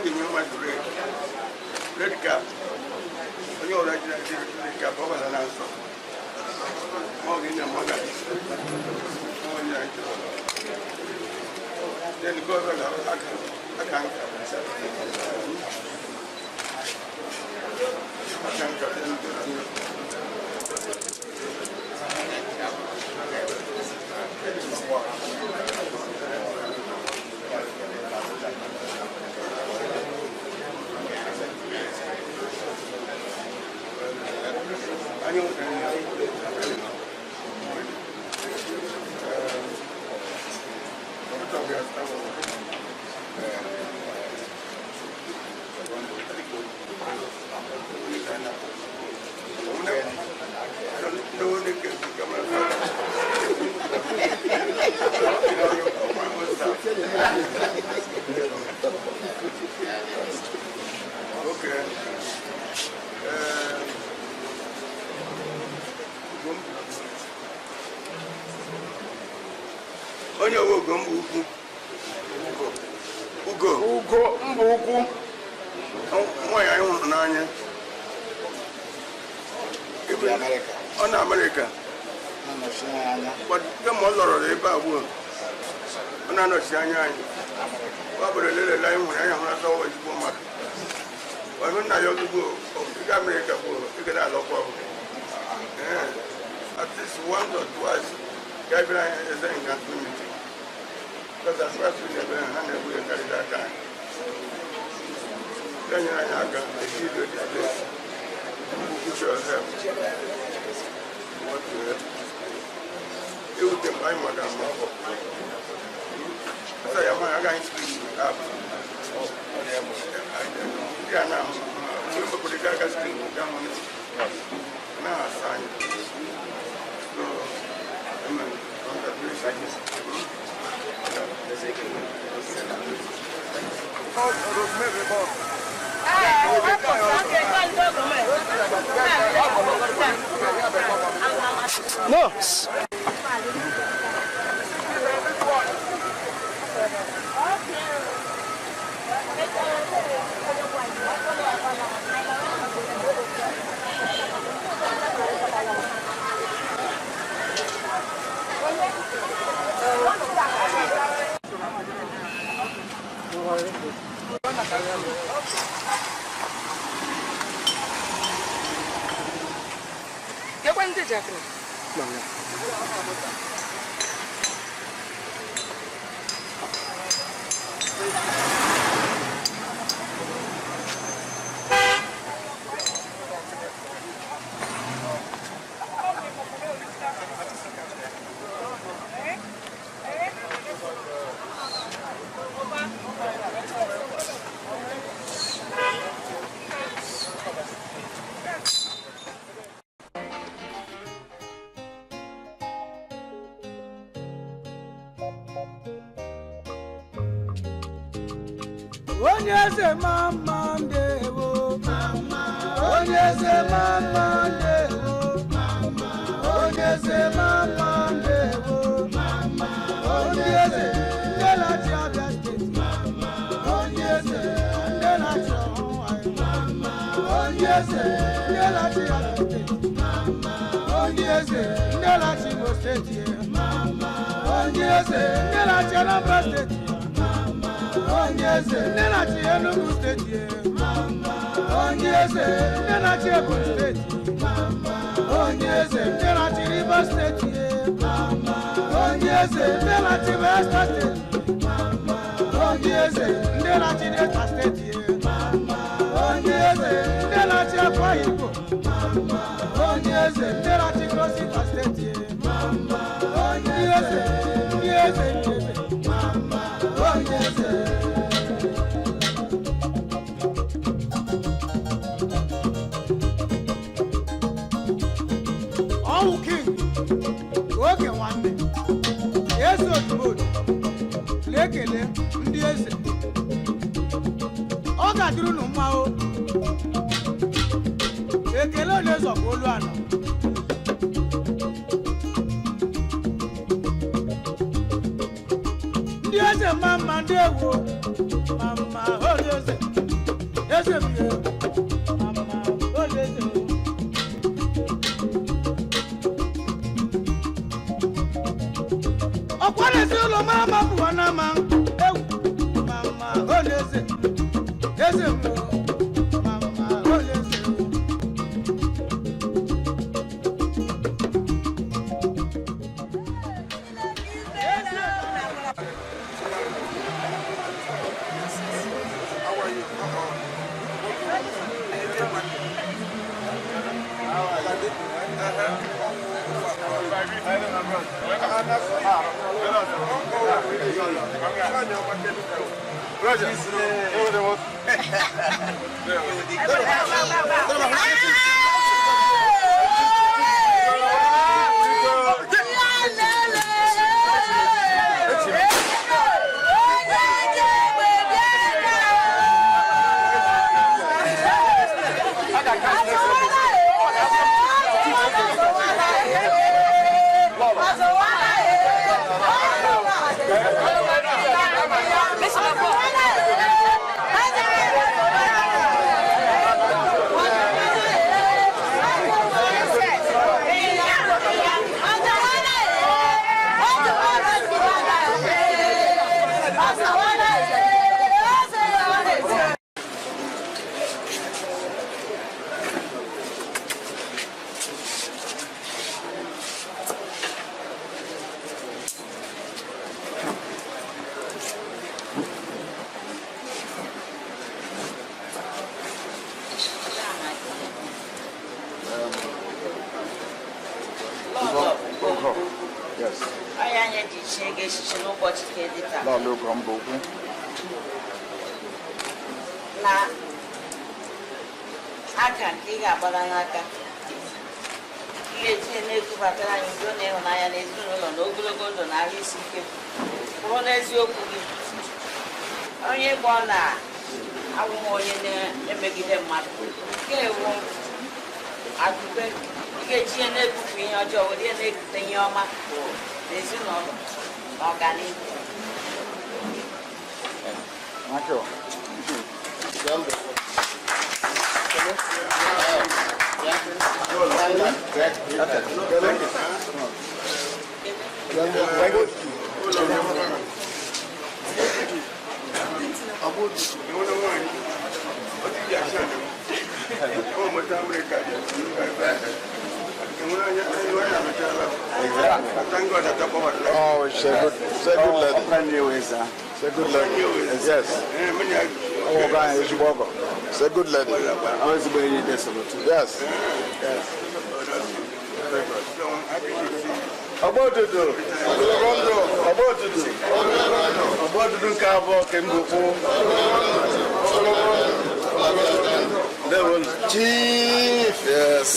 Ga-enye mmadụ red, red cap. Onye ọbụla jiri red cap, ọ bara na nsọ. Ma ọ ga-enye mmadụ onye anyị chọrọ. Then nke ọzọ ga-aka aka nka, aka nka. Then nke ọzọ, anyị nwetara ya. Okay. Onye owe Ugo mba ukwu, Ugo. Ugo mba ukwu. Nwaanyị anyị hụrụ n'anya. Ọ na Amerịka kemgbe ọ lọrọ ebe a ugbu a, ọ na-anọchi anya anyị. Ọ bụrụ lelele anyị hụrụ anya, hụrụ asọ ezigbo mmadụ. Ọhụ nna ya ozugbo ịga Amerịka bụ ịga na-alọkwa bụ at least once or twice ga bịara anyị eze nka meeting, because as far as we na-ebe ha na-egbu ya karịrị aka anyị. Ya nyere anyị aka eji this place. Put your help. Want to help. Ewute mgbe anyị maka ama ọ ọsọ ya ma agaghị screen app ya na mgbe mepụrụ aka screen ga hụ na-asa anyị. So, amen. Congratulations. Rosemary Bob. No. Kekwe ndị jakịrị. Onye eze, mama, ndewo. Onye eze, mama, ndewo. Onye eze, mama, ndewo. Onye eze, ndị na-achị Abịa Steeti. Onye eze, ndị na-achị ọhụụ anyị. Onye eze, ndị na-achị Abịa Steeti. Onye eze, ndị na-achị Imo Steeti. Onye eze, ndị na-achị Anambra Steeti. Onye eze, ndị na-achị Enugu Steeti. Onye eze, ndị na-achị Ebonyi Steeti. Onye eze, ndị na-achị Rivers Steeti. Onye eze, ndị na-achị Bayelsa Steeti. Onye eze, ndị na-achị Delta Steeti. Onye eze, ndị na-achị Akwa Ibom. Onye eze, ndị na-achị Cross River Steeti. Onye eze, ndị eze, ndị eze, onye eze. Ọwụ king oge nwanne eze Odumodu na-ekele ndị eze. Ọ ga-adịrị unu mma o. Ekele onye zọkwa olu ala. Ndị eze, mma mma, ndị ewu, ma mma, onye eze. Eze m ye, mama onye eze o. Ọkwa na-esi ụlọ mama pụọ na ma ewu mama onye eze, eze m o, mama onye eze o. Ogo. Yes. Ọya anyị ji chie gị echichi n'ụbọchị nke dị taa. Lọlọ Ogo mba ukwu. Na aka nke ị ga-agbara n'aka, ị ga-eji ya na-ekubatara anyị udo na ịhụnanya na ezinụlọ na ogologo ndụ na ahụ isi ike kwụrụ n'eziokwu gị. Onye gbọ na awụghị onye na-emegide mmadụ nke ewu agụbe, ị ga-eji ya na-ebufu ihe ọjọọ were ya na-ekute ihe ọma n'ezinụlọ na ọganihu. Thank you. Ịhụna nwaanyị, ọ dịghị acha na m. Ọ mụta Amerịka dị ịhụnanya ịhụnanya amachala. Thank God that I bought. Oh, she's a good lady. She's a good lady. Yes. Ọgọ anyị ezigbo ọgọ. She's a good lady. Yes. Yes. Ọgbọ otutu. Ogologo ndụ. Ọgbọ otutu. Ọgbọ otutu nke abụọ ke mbụ kwụ. Ndewo. Chief. Yes.